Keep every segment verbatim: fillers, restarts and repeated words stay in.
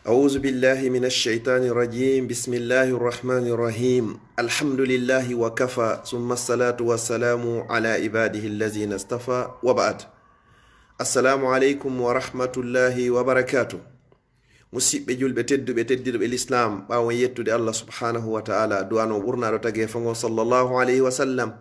أعوذ بالله من الشيطان الرجيم. بسم الله الرحمن الرحيم. الحمد لله وكفى، ثم الصلاة والسلام على عباده الذين اصطفى، وبعد. السلام عليكم ورحمة الله وبركاته. Musiɓɓe julɓe tedduɓe, teddirɓe lislaam, ɓaawo yettude Allah subhanahu wa ta'ala, du'ano ɓurnaaɗo tageefo ngon sallallahu alayhi wa sallam,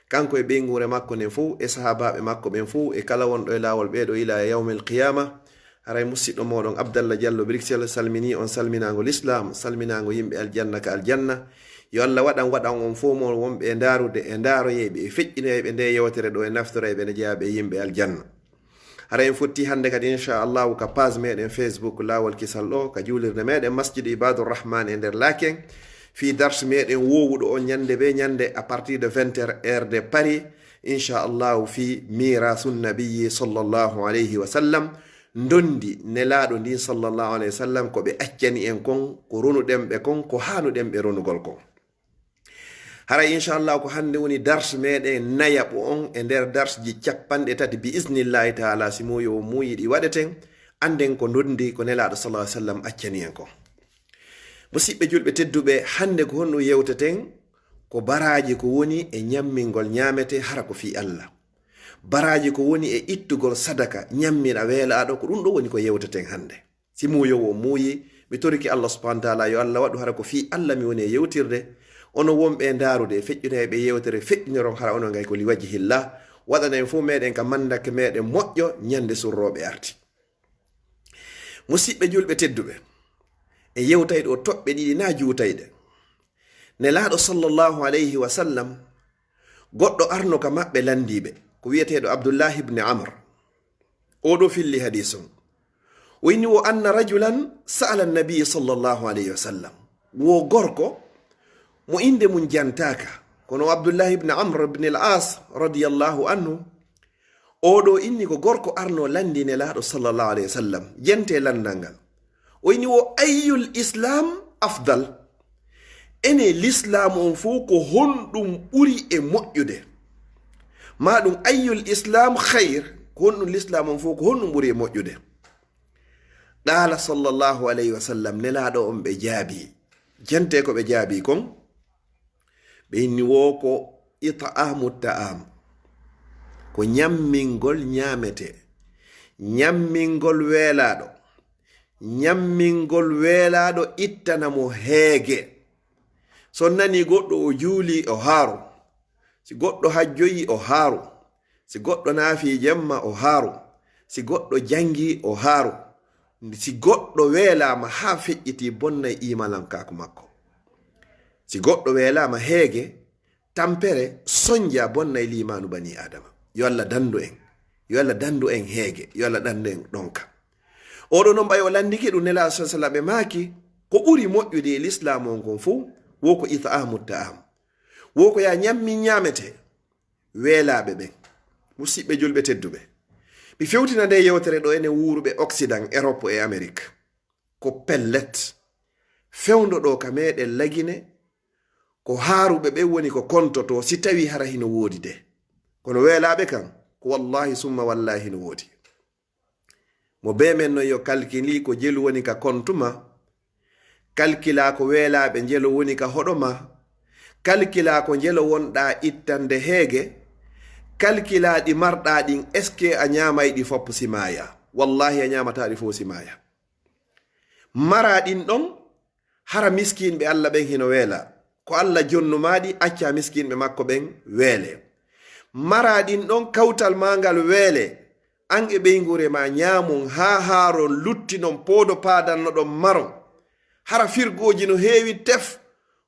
kanko e ɓeynguure makko nden fow, e sahaabaaɓe makko ɓen fow, e kala wonɗo e laawol ɓeeɗo ila yawmil qiyama. Haray musiɗɗo mooɗon Abdallah Diallo Bruxelles salminii on salminaango lislaam, salminaango yimɓe aljanna ka aljanna. Yo Allah waɗan, waɗan on fow mo wonɓe e ndaarude, e ndaaroyayɓe, e feƴƴinoyayɓe nde yewtere ɗo, e naftorayɓe nde jeyaaɓe e yimɓe aljanna. Hara en fotti hannde kadi, inchallahu, ka page meɗen Facebook Laawol Kisal ɗo, ka juulirde meɗen Masjidu Ibadur Rahman e nder Laken, fii dars meɗen woowuɗo on ñannde be ñannde à partir de vingt heures, heure de Paris, inchallahu, fii Mirasun Nabiyyi sallallahu alayhi wa sallam, ndondi Nelaaɗo ndin sallallahu alayhi wa sallam, ko ɓe accani en kon, ko ronuɗen ɓe kon, ko haanuɗen ɓe ronugol kon. Haray, inchallah, ko hannde woni dars meɗen nayaɓo on e nder darsji capanɗe tati, bi isnillahi taala, si muuyo o muuyi ɗi waɗeten, annden ko ndondi ko Nelaaɗo sallallahu alayhi wa sallam accani en kon. Musiɓɓe julɓe tedduɓe, hannde ko honɗum yewteten? Ko baraaji ko woni e ñammingol ñaamete hara ko fii Allah. Baraaji ko woni e ittugol sadaka, ñammina weelaaɗo, ko ɗum ɗo woni ko yewteten hannde. Si muuyowo o muuyi, mi torike Allah subhanahu wa taala, yo Allah waɗu hara ko fii Allah mi woni e yewtirde. Onon wonɓe e ndaarude e feƴƴunayɓe yewtere, feƴƴinoron hara onon gay ko li wajhillah. Waɗana en fow meɗen ka mandake meɗen moƴƴo ñande surrooɓe arti. Musiɓɓe julɓe tedduɓe, e yewtay ɗo toɓɓe ɗiɗi na juutayɗe. Nelaaɗo sallallahu alayhi wa sallam, goɗɗo arno ka maɓɓe landiiɓe, ko wi'eteeɗo Abdullahi ibn Amr. O ɗo filli hadiis on. O inni wo anna rajulan sa'ala nabi sallallahu alayhi wa sallam. Wo gorko mo innde mun jantaaka, kono Abdullahi ibn Amr ibn al-As radiyallahu anhu, o ɗo inni ko gorko arno landi Nelaaɗo sallallahu alayhi wa sallam. Jente landal ngal. O inni wo ayyul islam afdal? Ene lislaamu on fow ko honɗum ɓuri e moƴƴude? Ma ɗum ayyul islam khayr? Ko honɗum lislaamu on fow, ko honɗum ɓuri e moƴƴude? Qaala sallallahu alayhi wa sallam, Nelaaɗo on ɓe jaabi. Jente ko ɓe jaabi kon. Ɓe inni wo ko it'amu ta'am. Ko ñammingol ñaamete. Ñammingol weelaaɗo. Ñammingol weelaaɗo ittana mo heege. So nani goɗɗo o juuli, o haaru. Si goɗɗo hajjoyi, o haaru. Si goɗɗo naafi jemma, o haaru. Si goɗɗo jangi, o haaru. Si goɗɗo weelaama haa feƴƴiti, bonnay iimanankaaku makko. Si goɗɗo weelaama heege, tampere, sonja, bonnay liimaanu bani Aadama. Yo Allah dandu en. Yo Allah dandu en heege. Yo Allah dandu en ɗonka. Oɗo non ɓay o landike ɗum Nelaaɗo sallallahu alayhi wa sallam, ɓe maaki, ko ɓuri moƴƴude e lislaamu on kon fow, wo ko it'amu ta'am. Wo ko yaa ñammin ñaamete weelaaɓe ɓen. Musiɓɓe julɓe tedduɓe, mi fewtina nde yewtere ɗo enen wuuruɓe Occident, Europe e Amérique. Ko pellet, fewndo ɗo ka meɗen Lagine, ko haaruɓe ɓen woni ko kontotoo si tawi hara hino woodi de. Kono weelaaɓe kan, ko wallahi summa wallahi hino woodi. Mo bee men non yo kalkili ko jelu woni ka kontu ma, kalkilaa ko weelaaɓe njelo woni ka hoɗo ma, kalkilaa ko njelo wonɗaa ittande heege, kalkilaa ɗi marɗaa ɗin, est-ce que a ñaamay ɗi fof si maaya? Wallahi a ñaamataa ɗi fof si maaya. Maraa ɗin ɗon, hara miskinɓe Allah ɓen hino weela. Ko Allah jonnu maa ɗi, acca miskinɓe makko ɓen weele. Maraa ɗin ɗon, kawtal maa ngal weele. An e ɓeynguure maa ñaamon haa haaron, luttinon, poodo paadannoɗon maron. Hara firgooji no heewi tef,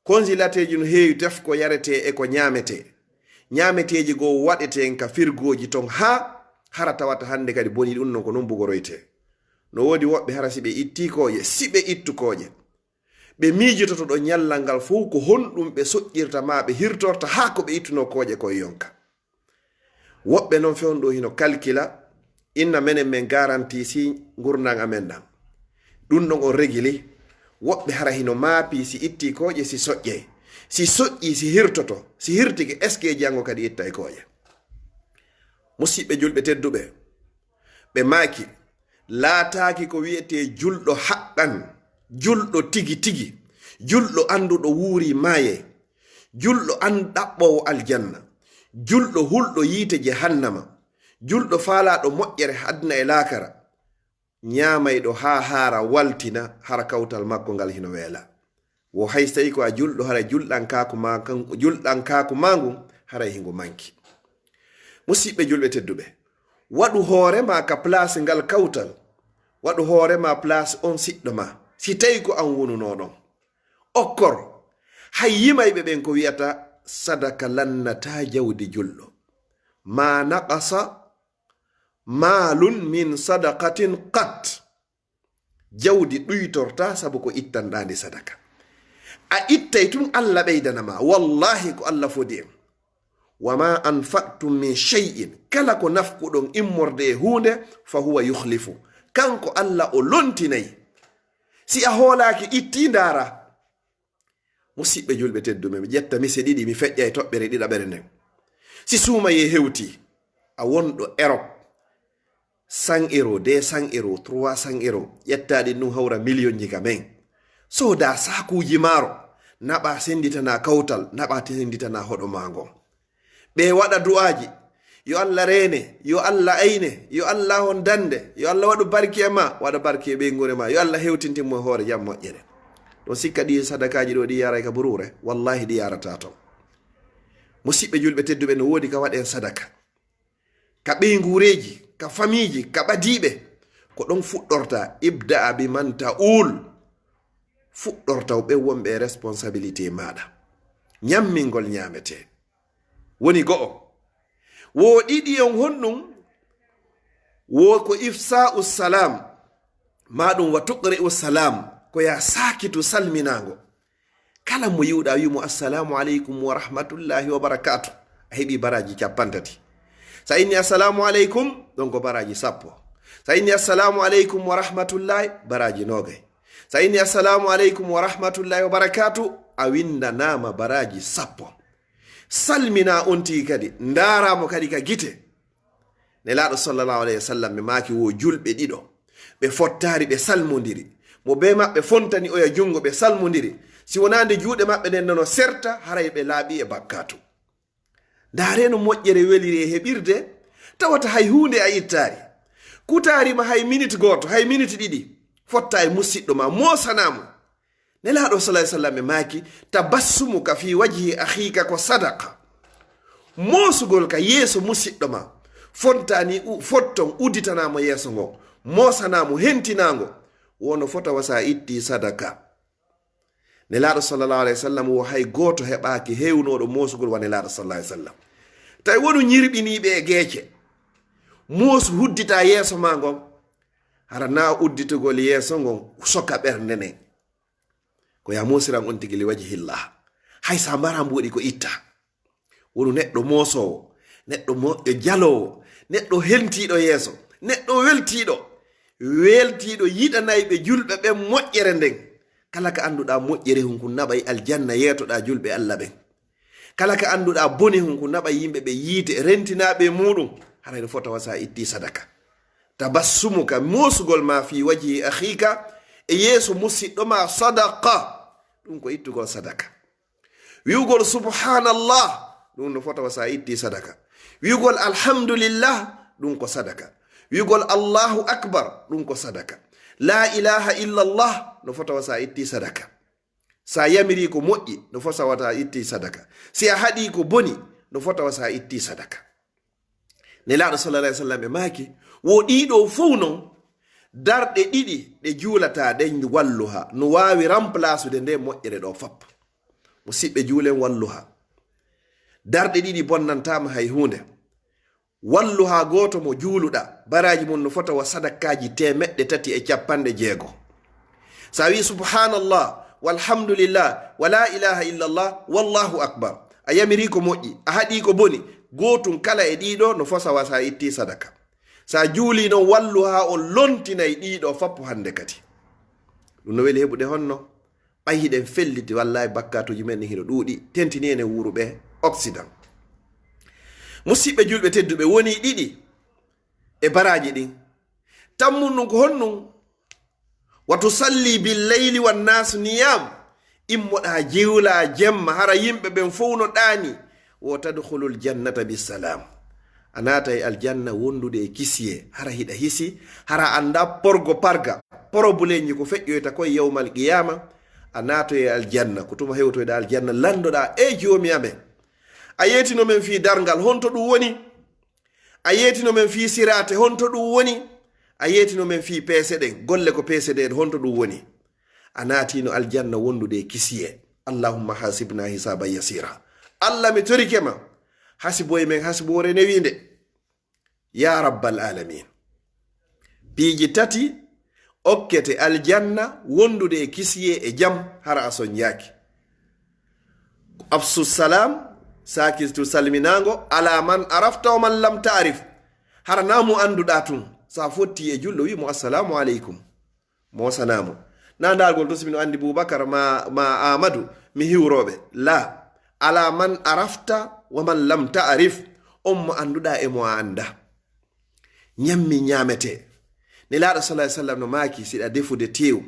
konsilateeji no heewi tef, ko yaretee e ko ñaametee. Ñaameteeji goo waɗeteen ka firgooji ton haa hara tawata hannde kadi boni ɗum non ko non bugoroytee. No woodi woɓɓe hara si ɓe ittii kooƴe, si ɓe ittu kooƴe, ɓe miijototo ɗo ñallal ngal fow ko honɗum ɓe soƴƴirta maa ɓe hirtorta haa ko ɓe ittunoo kooƴe ko e yonka. Woɓɓe non fewndo hino kalkila, inna menen men garanti si ngurndan amen ɗan. Ɗum ɗon on regili, woɓɓe hara hino maapi si ittii kooƴe si soƴƴee, si soƴƴii si hirtoto, si hirtike est-ce que janngo kadi ittay kooƴe? Musiɓɓe julɓe tedduɓe, ɓe maaki, laataaki ko wi'etee julɗo haqqan, Julɗo tigi tigi, julɗo annduɗo wuuri maayay, julɗo an ɗaɓɓoowo aljanna, julɗo hulɗo yiite jahannama, julɗo faalaaɗo moƴƴere aduna e laakara, ñaamayɗo haa haara waltina, hara kawtal makko ngal hino weela. Wo hay so tawii ko a julɗo, hara julɗankaaku ma kan, julɗankaaku ma ngun, haray hingu manki. Musiɓɓe julɓe tedduɓe, waɗu hoore ma ka place ngal kawtal, waɗu hoore ma place on siɗɗo ma, si tawii ko an wonunoo ɗon. Okkor, hay yimayɓe ɓen ko wi'ata, sadaka lannataa jawdi julɗo. Ma naqasa maalun min sadaqatin qat. Jawdi ɗuytortaa sabu ko ittanɗaa ndi sadaka. A ittay tun, Alla ɓeydana ma. Wallahi ko Alla fodi en. Wa ma anfaqtum min shay'in, kala ko nafquɗon immorde e huunde, fa huwa yukhlifu. Kanko Alla o lontinay. Si a hoolaaki, itti ndaara. Musiɓɓe julɓe tedduɓe, mi ƴetta mise ɗiɗi, mi feƴƴa e toɓɓere ɗiɗaɓere nden. Si suumayee hewtii, a wonɗo Europe, cent euros, deux cents euros, trois cents euros, ƴettaa ɗin ɗun hawra miliyonji ka men. Soodaa saakuuji maaro, naɓaa sennditanaa kawtal, naɓaa sennditanaa hoɗo maa ngon. Ɓe waɗa du'aaji, yo Alla reene, yo Alla ayne, yo Alla hon dande, yo Alla waɗu barki e ma, waɗa barki e ɓeynguure ma, yo Alla hewtintin mo e hoore jam moƴƴere. Ɗon sikka ɗi sadakaaji ɗoo ɗi yaray ka buruure, wallahi ɗi yarataa ton. Musiɓɓe julɓe tedduɓe, no woodi ka waɗen sadaka. Ka ɓeynguureeji, ka famiiji, ka ɓadiiɓe, ko ɗon fuɗɗorta, ibda'a bi man ta'ul. Fuɗɗorta o ɓen wonɓe e responsabilité maaɗa. Ñammingol ñaametee. Woni go'o. Wo ɗiɗi on honɗum? Wo ko ifsa'u salam, ma ɗum wa tuqri'u salam, ko ya saakitu salminaango. Kala mo yi'uɗaa, wi'u mo, "Assalamu aleykum wa rahmatullahi wa barakatuh." A heɓi baraaji cappanɗe tati. Sa inni, "Assalamu aleykum," ɗon ko baraaji sappo. Sa inni, "Assalamu aleykum wa rahmatullahi," baraaji noogay. Sa inni, "Assalamu aleykum wa rahmatullahi wa barakatuh," a winndanaama baraaji sappo. Salminaa on tigi kadi, ndaaraa mo kadi ka gite. Nelaaɗo sallallahu alayhi wa sallam ɓe maaki, wo julɓe ɗiɗo, ɓe fottaari, ɓe salmondiri. Mo bee maɓɓe fontani oya junngo, ɓe salmondiri. Si wonaa nde juuɗe maɓɓe ɗen nano serta, haray ɓe laaɓi e bakkaatu. Ndaaree no moƴƴere weliri e heɓirde, tawata hay huunde a ittaari. Kutaari ma hay minit gooto, hay minit ɗiɗi, fotta e musiɗɗo ma, moosanaa mo. Nelaaɗo sallallahu alayhi wa sallam e maaki, "Tabassumuka fi wajhi akhika ko sadaqa." Moosugol ka yeeso musiɗɗo ma, fontani u-, fotton udditanaa mo yeeso ngon, moosanaa mo hentinaango, wono fota wa sa itti sadaka. Nelaaɗo sallallahu alayhi wa sallam wo hay gooto heɓaaki heewnooɗo moosugol wa Nelaaɗo sallallahu alayhi wa sallam. Tawi wonu ñirɓiniiɓe e geece, moosu huddita yeeso ma ngon, hara na udditugol yeeso ngon soka ɓernde nden. Ko ya moosiran on tigi li wajhillah. Hay sa mbaraa mbuuɗi ko itta. Wonu neɗɗo moosoowo, neɗɗo moƴƴo jaloowo, neɗɗo hentiiɗo yeeso, neɗɗo weltiiɗo, weltiiɗo yiɗanayɓe julɓe ɓen moƴƴere nden. Kala ka annduɗaa moƴƴere hun kun naɓay aljanna, yeetoɗaa julɓe Alla ɓen. Kala ka annduɗaa bone hun kun naɓay yimɓe ɓe yiite, rentinaaɓe e muuɗum, haray no fota wa sa itti sadaka. Tabassumuka, moosugol ma fi wajhi akhika, e yeeso musiɗɗo ma, sadaqa, ɗum ko ittugol sadaka. Wi'ugol subhanallah, ɗum no fota wa sa itti sadaka. Wi'ugol alhamdulillah, ɗum ko sadaka. Wi'ugol Allahu akbar, ɗum ko sadaka. La ilaha illallah, no fota wa sa itti sadaka. Sa yamiri ko moƴƴi, no fota wa sa itti sadaka. Si a haɗi ko boni, no fota wa sa itti sadaka. Nelaaɗo sallallahu alayhi wa sallam e maaki, wo ɗiɗo fow non, darɗe ɗiɗi ɗe juulataa ɗen walluha, no waawi remplacude nde moƴƴere ɗo fap. Musiɓɓe, juulen walluha. Darɗe ɗiɗi bonnantaama hay huunde. Walluha gooto mo juuluɗaa, baraaji mun no fota wa sadakaaji teemeɗɗe tati e cappanɗe jeego. Sa wi'i, "Subhanallah, walhamdulillah, wa la ilaha illallah, wallahu akbar." A yamiri ko moƴƴi, a haɗi ko boni, gootun kala e ɗiɗo no fota wa sa itti sadaka. Sa juuli non, walluha on lontinay ɗiɗo fappo hande kadi. Ɗum no weli heɓude honno? Ɓay hiɗen felliti, wallahi, bakkaatuuji men ɗin hino ɗuuɗi, tentini enen wuuruɓe Occident. Musiɓɓe julɓe tedduɓe, woni ɗiɗi e baraaji ɗin. Tammun ɗum ko honɗum? Wa tusalli bil layli wan nasu niyam. Immoɗa jiwla jemma, hara yimɓe ɓen fow no ɗaani. Wo tadkhulul jannata bissalam. A naata e aljanna wondude e kisiye, hara hiɗa hisi, hara anda porgo parga. Porobuleji ko feƴƴoyta koye yawmal qiyama. A naatoye aljanna, ko tuma hewtoyɗa aljanna, landoɗa: "E joomi amen, a yeetino men fii darngal, honto ɗum woni? A yeetino men fii siraate, honto ɗum woni? A yeetino men fii peese ɗen, golle ko peese ɗen, honto ɗum woni?" A naatino aljanna wondude e kisiye. Allahumma hasibna hisaban yasira. Allah, mi torike ma, hasiboye men hasiboore newiinde. Ya rabbal alamin. Piiji tati okkete aljanna wondude e kisiye e jam, hara a sonjaaki. Afsu salam, saakitu salminaango, ala man arafta wa man lam ta'rif. Hara na mo annduɗa tun, sa fotti e julɗo, wi mo assalamu aleykum. Mo sanamo. Na ndaargol to si mino anndi Bubakar ma, ma Amadu, mi hiwroɓe. La, ala man arafta wa man lam ta'rif. On mo annduɗa e mo a annda. Ñammi ñaamete. Nelaaɗo sallallahu alaihi wasallam no maaki, siɗa defude teew,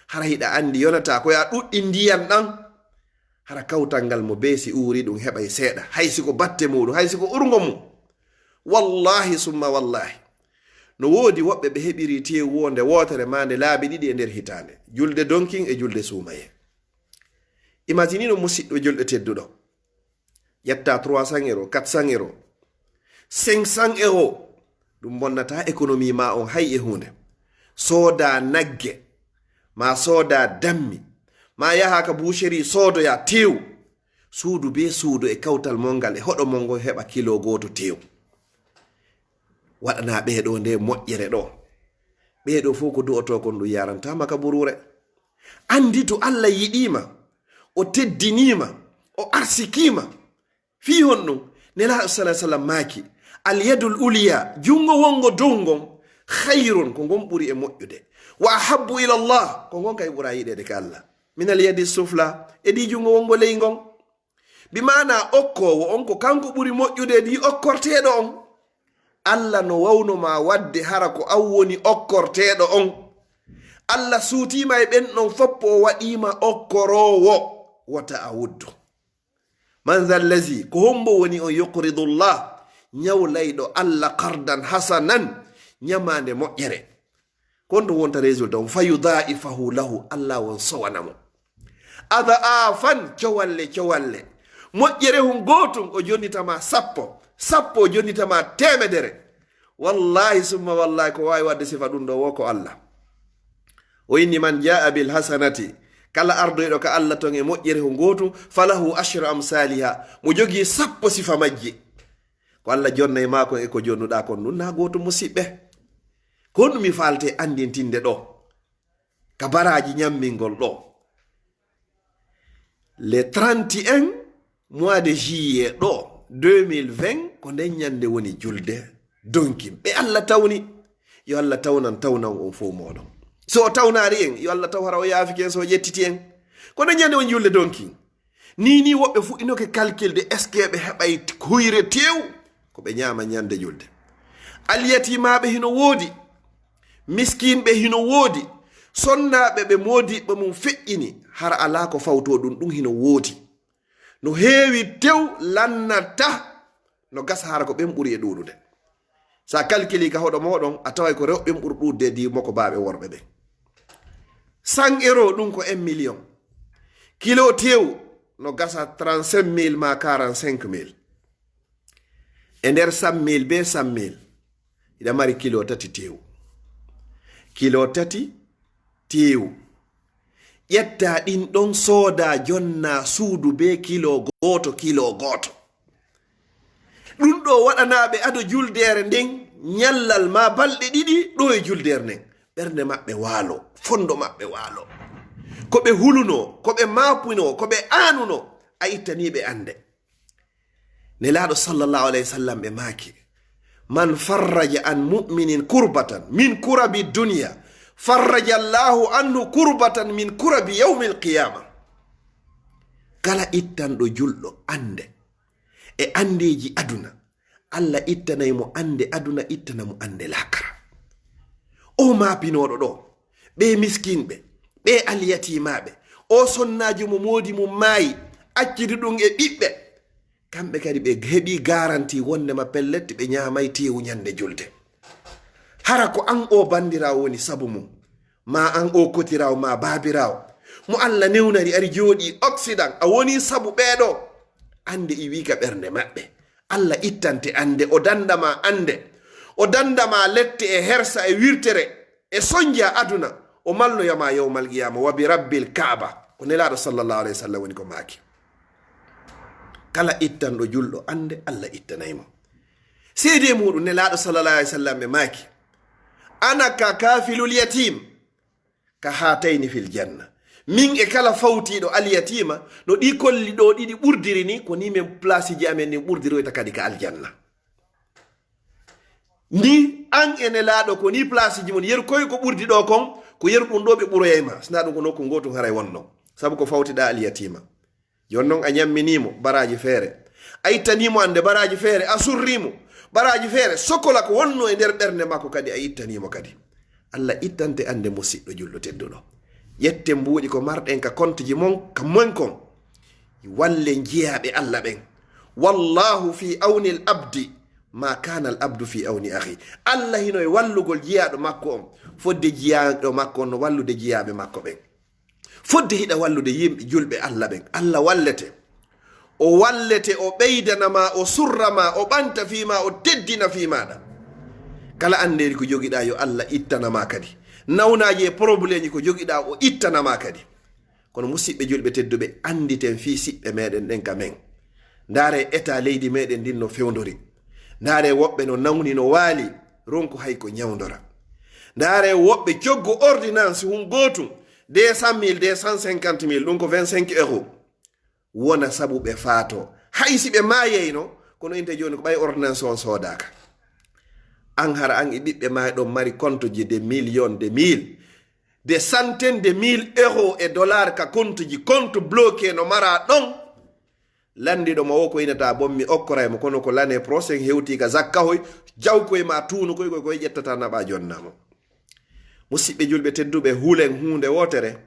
hara hiɗa anndi yonata ko ya ɗuɗɗi ndiyan ɗan. Hara kawtal ngal mo bee si uuri ɗum heɓay seeɗa, hay si ko batte muuɗum, hay si ko urngo mum. Wallahi summa wallahi. No woodi woɓɓe ɓe heɓiri teew woo nde wootere maa nde laabi ɗiɗi e nder hitaande. Julde donkin e julde suumaye. Imagine no musiɗɗo julɗo tedduɗo. Ƴetta trois cents euros, quatre cents euros, cinq cents euros. Ɗum bonnata économie ma on hay e huunde. Sooda nagge, ma sooda dammi, ma yaha ka boucherie soodoya teew. Suudu be suudu e kawtal mon ngal e hoɗo mon ngon heɓa kilo gooto teew. Waɗana ɓeeɗo nde moƴƴere ɗo. Ɓeeɗo fof ko du'oto kon ɗum yaranta ma ka buruure. Anndi to Allah yiɗima, o teddinima, o arsikima. Fii honɗum? Nelaaɗo sallallahu alaihi wasallam maaki, "Al yadul ulya, junngo wongo dow ngon, khayrun, ko ngon ɓuri e moƴƴude. Wa ahabbu ila Allah, ko ngon kay ɓura yiɗeede ka Allah. Min al yadi sufla, e ɗi junngo wongo ley ngon." Bi maana okkoowo on ko kanko ɓuri moƴƴude e ɗi okkorteeɗo on. Allah no wawno ma wadde hara ko an woni okkorteeɗo on. Allah suutiima e ɓen ɗon foppo o waɗiima okkoroowo. Wota a wuddu. Man dha allazi, ko hombo woni on, yuqridu Allah, ñawlayɗo Allah qardan hasanan, ñamaande moƴƴere. Kon ɗum wonta résultat on, fa yudha'ifahu lahu, Allah won sowana mo. Adha'afan, cowalle, cowalle. Moƴƴere hun gootun, o jonnitama sappo, sappo o jonnitama teemedere. Wallahi summa wallahi, ko waawi wadde sifa ɗum ɗo wo ko Allah. O inni, "Man jaa bil hasanati," kala ardoyɗo ka Allah ton e moƴƴere ko gootum, "falahu ashru amsaliha," mo jogii sappo sifa majji. Ko Allah jonnay maa kon e ko jonnuɗaa kon ɗum, na gootum, musiɓɓe. Ko honɗum mi faalte anndintinde ɗo? Ka baraaji ñammingol ɗo. Le trente et un mois de juillet ɗo, deux mille vingt, ko nden ñande woni julde donkin. Ɓe Allah tawni, yo Allah tawnan, tawnan on fof mooɗon. So o tawnaari en, yo Allah taw hara o yaafike en, so o ƴettiti en. Ko nden ñande woni julde donkin. Ni, ni woɓɓe fuɗɗinoke calculde, est-ce que ɓe heɓay huyre tew ko ɓe ñaama ñande julde? Alyatimaaɓe hino woodi, miskinɓe hino woodi, sonnaaɓe ɓe moodiɓɓe mum feƴƴini, hara alaa ko fawtoo ɗum, ɗum hino woodi. No heewi tew lannata, no gasa hara ko ɓen ɓuri e ɗuuɗude. Sa calculi ka hoɗo mooɗon, a taway ko rewɓe ɓen ɓuri ɗuuɗude e di mokobaaɓe worɓe ɓen. Cent euros, ɗum ko un million. Kilo tew no gasa trente-cinq mille ma quarante-cinq mille. E nder cent mille be cent mille, hiɗa mari kilo tati tew. Kilo tati tew. Ƴetta ɗin ɗon, sooda, jonna suudu be kilo gooto, kilo gooto. Ɗum ɗo waɗanaaɓe ado juldeere nden ñallal ma balɗe ɗiɗi ɗo e juldeere nden. Ɓernde maɓɓe waalo, fondo maɓɓe waalo. Ko ɓe hulunoo, ko ɓe maapunoo, ko ɓe aanunoo, a ittanii ɓe annde. Nelaaɗo sallallahu alayhi wa sallam ɓe maaki, "Man farraja an mu'minin kurbatan min kurabi dunya, farraja Allahu anhu kurbatan min kurabi yawmil qiyama." Kala ittanɗo julɗo annde e anndeeji aduna, Allah ittanay mo annde aduna, ittana mo annde laakara. O maapinooɗo ɗo, Ɓee miskinɓe, ɓee alyatimaaɓe, o sonnaajo mo moodi mum maayi, accidi ɗum e ɓiɓɓe. Kamɓe kadi ɓe heɓii garanti wonde ma pellet ɓe ñaamay teewu ñande julde. Hara ko an o banndiraawo woni sabu mum, ma an o kotiraawo, ma baabiraawo, mo Allah newnani ari jooɗii Occident, a woni sabu ɓee ɗo. Annde i wii ka ɓernde maɓɓe. Allah ittante annde, o danda ma annde. O danda ma lette e hersa e wirtere e sonja aduna. O malloya ma yawmal qiyama, wa bi rabbil Kaaba. Ko Nelaaɗo sallallahu alayhi wa sallam woni ko maaki. Kala ittanɗo julɗo annde, Allah ittanay mo. Seede muɗum Nelaaɗo sallallahu alayhi wa sallam ɓe maaki, "Ana ka kafilul yatim, ka hatayni fil janna." Min e kala fawtiiɗo alyatima, no ɗi kolli ɗo ɗiɗi ɓurdiri ni, ko ni min placeji amen ɗin ɓurdiroyta kadi ka aljanna. Ni an e Nelaaɗo ko ni placeji mon, yeru koy ko ɓurdi ɗo kon, ko yeru ɗum ɗo ɓe ɓuroyay ma. Sina ɗum ko nokku ngootum haray wonno. Sabu ko fawtiɗa alyatima. Jooni non a ñamminii mo baraaji feere. A ittanii mo annde baraaji feere, a surrii mo baraaji feere. Sokola ko wonnoo e nder ɓernde makko kadi a ittanii mo kadi. Allah ittante annde musiɗɗo julɗo tedduɗo. Ƴetten mbuuɗi ko marɗen ka kontuji mon, ka mon kon. Wallen jiyaaɓe Allah ɓen. Wallahu fi awni al abdi ma kana al abdu fi awni akhi. Allah hino e wallugol jiyaaɗo makko on. Fodde jiyaaɗo makko on no wallude jiyaaɓe makko ɓen. Fodde hiɗa wallude yimɓe julɓe Allah ɓen, Allah wallete. O wallete, o ɓeydana ma, o surra ma, o ɓanta fii ma, o teddina fii maaɗa. Kala anndeeri ko jogiɗaa, yo Allah ittana ma kadi. Nawnaaji e probleemji ko jogiɗaa, o ittana ma kadi. Kono musiɓɓe julɓe tedduɓe, annditen fii siɓɓe meɗen ɗen ka men. Ndaare état leydi meɗen ndin no fewndori. Ndaare woɓɓe no nawni, no waali, ronku hay ko ñawndora. Ndaare woɓɓe coggu ordonnance hun gootum, deux cent mille, deux cent cinquante mille, ɗum ko vingt-cinq euros. Wona sabu ɓe faato. Hay si ɓe maayeyno, kono inte jooni ko ɓay ordonnance on soodaaka. An hara an e ɓiɓɓe maa ɗon mari compte ji de million, de mille, de centaine de mille euros e dollar ka compte ji, compte bloqué no mara ɗon. Landiɗo ma o ko inata bommi okkoray mo, kono ko l'année prochaine hewti ka zakka hoy, jawkoy ma tuunu koy, koy, koy ƴettata naɓa jonna mo. Musiɓɓe julɓe tedduɓe, hulen huunde wootere.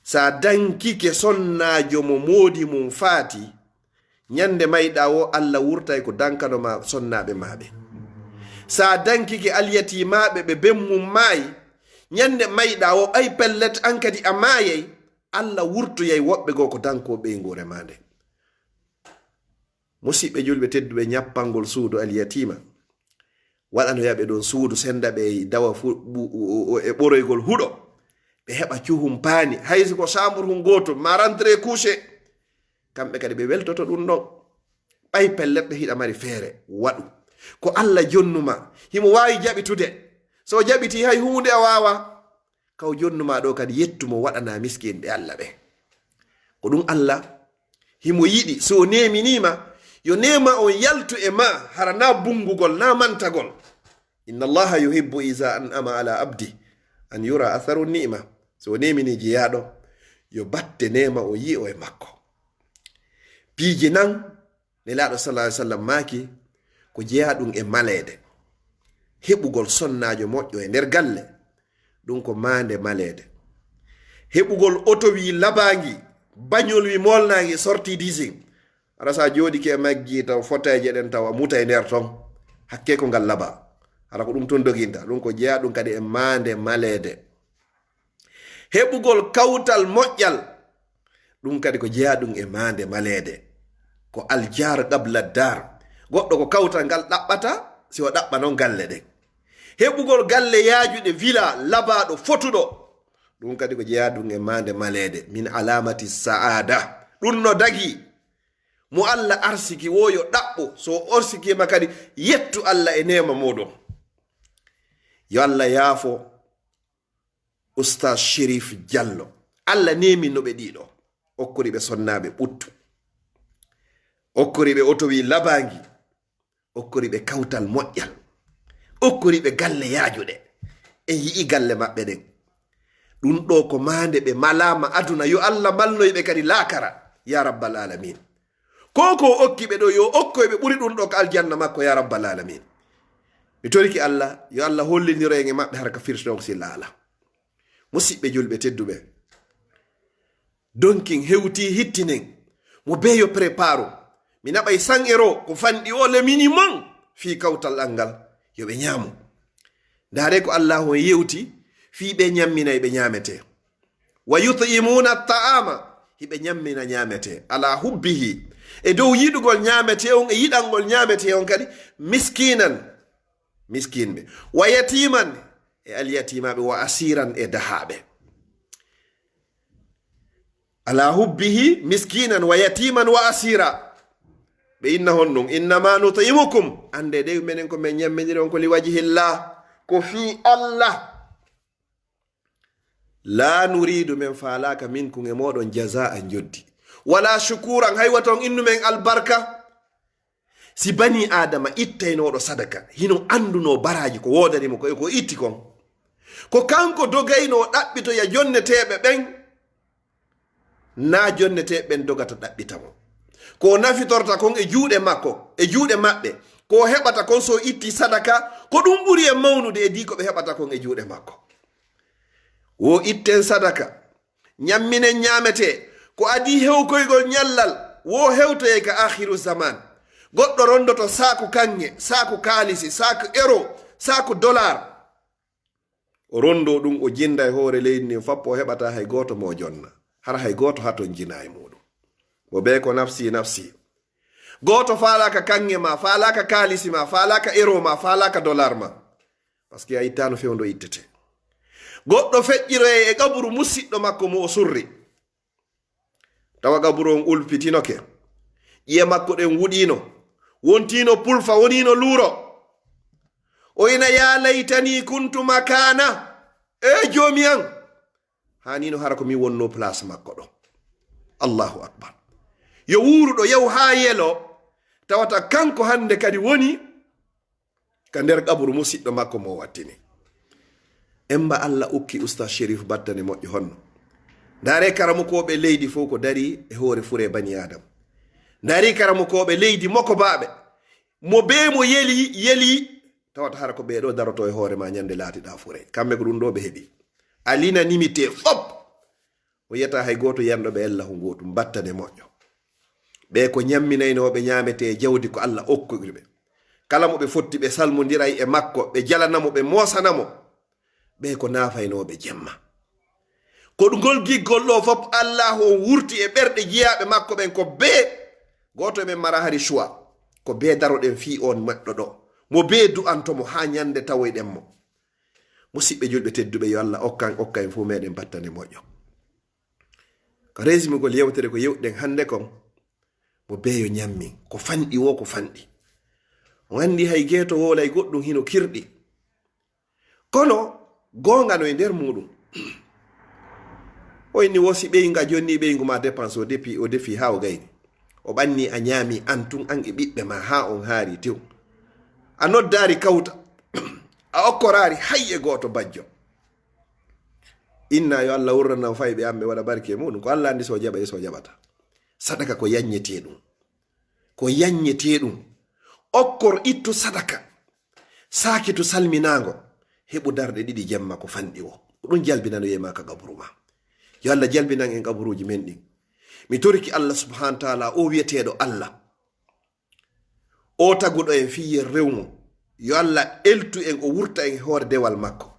Sa dankike sonnaajo mo moodi mum faati, ñande mayɗa o, Allah wurtay ko dankano ma sonnaaɓe ma ɓe. Sa dankike alyatimaaɓe ɓe ben mum maayi, ñande mayɗa o, ɓay pellet an kadi a maayay, Allah wurtoyay woɓɓe goo ko danko ɓeynguure ma nde. Musiɓɓe julɓe tedduɓe, ñappangol suudu alyatima, waɗanoya ɓe ɗon suudu, senda ɓe e dawa fu-, ɓu-, o-, o-, e ɓoroygol huɗo. Ɓe heɓa cuhum paani, hay si ko chambre hun gootum, ma rentrée couchée. Kamɓe kadi ɓe weltoto ɗum ɗon. Ɓay pellet ɓe hiɗa mari feere, waɗu. Ko Allah jonnuma, himo waawi jaɓitude. So o jaɓiti, hay huunde a waawa. Kaw jonnu ma ɗo kadi, yettu mo, waɗana miskinɓe Allah ɓe. Ko ɗum Allah himo yiɗi, so o neminima, yo nema on yaltu e ma, hara na bungugol, na mantagol. Inna Allaha yuhibbu iza an'ama ala abdi an yura atharu ni'ma. So o nemini jeyaaɗo, yo batte nema o yi'o e makko. Piiji nan, Nelaaɗo sallallahu alaihi wasallam maaki, ko jeyaa ɗum e maleede. Heɓugol sonnaajo moƴƴo e nder galle, ɗum ko maande maleede. Heɓugol oto wi labaangi, bañol wi molnaangi, sorti disin. Hara sa jooɗike e maggi taw foteeje ɗen taw a muta e nder ton. Hakke ko ngal laba. Hara ko ɗum ton doginta. Ɗum ko jeyaa ɗum kadi e maande maleede. Heɓugol kawtal moƴƴal, ɗum kadi ko jeyaa ɗum e maande maleede. Ko aljar qabla dar. Goɗɗo ko kawtal ngal ɗaɓɓata, si o ɗaɓɓa non galle ɗen. Heɓugol galle yaajuɗe, villa, labaaɗo, fotuɗo. Ɗum kadi ko jeyaa ɗum e maande maleede. Min alamati saada. Ɗum no dagi. Mo Allah arsiki wo yo ɗaɓɓo. So o arsikiima kadi, yettu Allah e neema muɗum. Yo Allah yaafo Oustaz Chérif Diallo. Allah neemi no ɓe ɗiɗo. Okkori ɓe sonnaaɓe ɓuttu. Okkori ɓe oto wi labaangi. Okkori ɓe kawtal moƴƴal. Okkori ɓe galle yaajuɗe. En yi'i galle maɓɓe ɗen. Ɗum ɗo ko maande ɓe malaama aduna. Yo Allah malnoy ɓe kadi laakara. Ya rabbal alamin. Ko ko o okki ɓe ɗo, yo okkoy ɓe ɓuri ɗum ɗo ka aljanna makko, ya rabbal alamin. Mi toriki Allah, yo Allah holliniro en e maɓɓe har ka Firdawsi laala. Musidɓe julɓe tedduɓe, donkin hewti hittinen. Mo bee yo préparo. Mi naɓay cent euro, ko fanɗi o le minimum fii kawtal an ngal, yo ɓe ñaamo. Ndaare ko Allaahu on yewti fii ɓe ñamminay ɓe ñaametee. Wa yut'imuna ta'ama, hiɓe ñammina ñaametee. Ala hubbihi, e dow yiɗugol ñaametee on e yiɗangol ñaametee on kadi, miskinan, miskinɓe, wa yatiman, e alyatimaaɓe, wa asiran, e dahaaɓe. Ala hubbihi miskinan wa yatiman wa asira. Ɓe inna honɗum? Innama nut'imukum. Annde de, menen ko men ñamminiri on ko liwajhillah, ko fii Allah. La nuridu, men faalaaka, minkum, e mooɗon, jazaa, njoddi, wala shukuran, hay wata on innu men albarka. Si banii Aadama ittaynooɗo sadaka hino anndunoo baraaji ko woodani mo ko e ko itti kon, ko kanko dogaynoo ɗaɓɓitoya jonneteeɓe ɓen, naa jonneteeɓe ɓen dogata ɗaɓɓita mo. Ko o nafitorta kon e juuɗe makko, e juuɗe maɓɓe, ko o heɓata kon so o itti sadaka, ko ɗum ɓuri e mawnude e dii ko ɓe heɓata kon e juuɗe makko. Wo itten sadaka, ñamminen ñaametee, ko adii hewkoygol ñallal, wo hewtoyay ka aakhiru zaman. Goɗɗo rondoto saaku kaŋŋe, saaku kaalisi, saaku euro, saaku dollar. O rondoo ɗum, o jinda e hoore leydi ndin fappo, o heɓata hay gooto mo o jonna. Hara hay gooto hatonjinaa e muuɗum. Mo bee ko nafsi, nafsi. Gooto faalaaka kaŋŋe ma, faalaaka kaalisi ma, faalaaka euro ma, faalaaka dollar ma. Parce que a ittaano fewndo ittete. Goɗɗo feƴƴiroyay e qaburu musiɗɗo makko mo o surri. Tawa qaburu on ulpitinoke. Ƴi'e makko ɗen wuɗiino. Wontiino pulfa, woniino luuro. O ina, "Ya laytani kuntu makana." E Joomi an, haanino hara ko min wonno place makko ɗo. Allahu akbar. Yo wuuruɗo yahu haa yelo, tawata kanko hannde kadi woni ka nder qaburu musiɗɗo makko mo o wattini. Emba Allah ukki Ustaz Sherif battane moƴƴo honno. Ndaare karamokooɓe leydi fof ko dari e hoore fure bani Adam. Ndaare karamokooɓe leydi mokobaaɓe. Mo bee mo yeli, yeli, tawata hara ko ɓee ɗo daroto e hoore ma ñande laatiɗa fure. Kamɓe ko ɗum ɗo ɓe heɓi. A linanimite fop. O yiyata hay gooto yanɗo ɓe Allahu gootum, battane moƴƴo. Ɓe ko ñamminaynooɓe ñaametee jawdi ko Allah okkuɓe ɓe. Kala mo ɓe fotti ɓe salmondiray e makko, ɓe jalana mo, ɓe moosana mo. Ɓe ko naafaynooɓe jemma. Ko ngol giggol ɗo fop Allahu on wurti e ɓerɗe jiyaaɓe makko ɓen ko bee. Gooto e men mara hari choix. Ko bee daroɗen fii on neɗɗo ɗo. Mo bee du'anto mo haa ñande tawoyɗen mo. Musiɓɓe julɓe tedduɓe, yo Allah okkan, okka en fof meɗen battane moƴƴo. Ko résumugol yewtere ko yewɗen hannde kon, mo beeyo ñammi, ko fanɗi wo, ko fanɗi. On anndi hay geeto wolay goɗɗum hino kirɗi. Kono goonga no e nder muɗum. O inni wo si ɓeynga jonni ɓeyngu ma dépense, o defi, o defi haa o gayni. O ɓanni a ñaami an tun, an e ɓiɓɓe ma haa on haari tew. A noddaari kawta. A okkoraari hay e gooto bajjo. Inna yo Allah wurranam fayɓe am, ɓe waɗa barke e muɗum. Ko Allah anndi so jaɓa e so jaɓata. Sadaka ko yaññetee ɗum. Ko yaññetee ɗum. Okkor, ittu sadaka. Saakitu salminaango. Heɓu darɗe ɗiɗi jemma ko fanɗi wo. Ko ɗum jalbinanoyee ma ka qaburu ma. Yo Allah jalbinan en qaburuuji men ɗin. Mi toriki Allah subhanahu wa taala, o wiyeteeɗo Allah. O taguɗo en fii yen rew mo. Yo Allah eltu en, o wurta en e hoore dewal makko.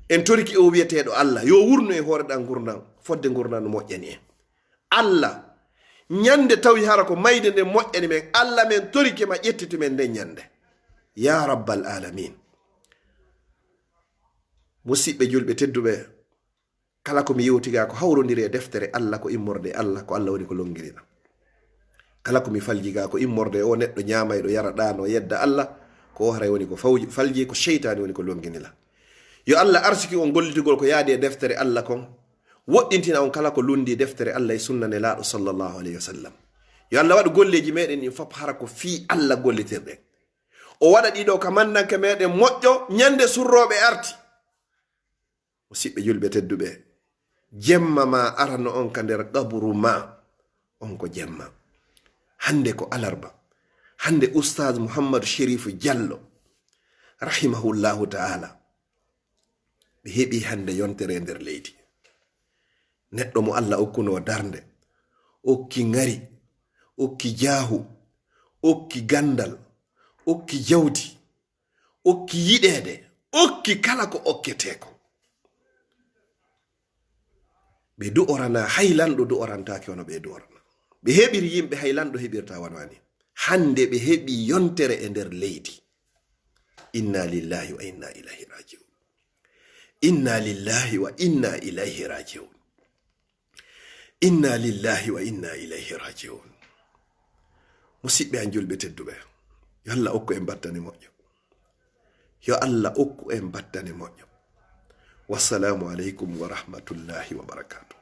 En toriki o wiyeteeɗo Allah, yo wurnu e hoore ɗan ngurndan, fodde ngurndan no moƴƴani en. Allah, ñande tawi hara ko mayde nden moƴƴani men, Allah men torike ma ƴettitu men nden ñande. Ya Rabbal Alamin. Musiɓɓe julɓe tedduɓe, kala ko mi yewti ga ko hawrondiri e deftere Allah, ko immorde e Allah, ko Allah woni ko longiniɗa. Kala ko mi falji ga ko immorde e o neɗɗo ñaamayɗo yara ɗaano yedda Allah, ko o haray woni ko fawji, falji, ko seytaani woni ko longinila. Yo Allah arsiki on gollitugol ko yaadi e deftere Allah kon, woɗɗintina on kala ko lundi deftere Allah e sunna Nelaaɗo sallallahu alayhi wa sallam. Yo Allah waɗu golleeji meɗen ɗin fop hara ko fii Allah gollitirɗen. O waɗa ɗiɗo ka mandanke meɗen moƴƴo ñande surrooɓe arti. Musiɓɓe julɓe tedduɓe, jemma ma arano on ka nder qaburu ma, on ko jemma. Hande ko alarba. Hande Ustaz Muhammadu Sherifu Jallo, rahimahullahu ta'ala, Ɓe heɓi hannde yontere e nder leydi. Neɗɗo mo Allah okkunoo darnde, okki ngari, okki jaahu, okki ganndal, okki jawdi, okki yiɗeede, okki kala ko okketee ko. Ɓe du'orana, hay lanɗo du'orantaake wano ɓe du'orana. Ɓe heɓiri yimɓe hay lanɗo heɓirta wano ani. Hannde ɓe heɓi yontere e nder leydi. Inna lillahi wa inna ilayhi raji'un. Inna lillahi wa inna ilayhi raji'un. Inna lillahi wa inna ilayhi raji'un. Musidɓe an julɓe tedduɓe, yo Allah okku en battane moƴƴo. Yo Allah okku en battane moƴƴo. Wassalamu aleykum wa rahmatullahi wa barakatuh.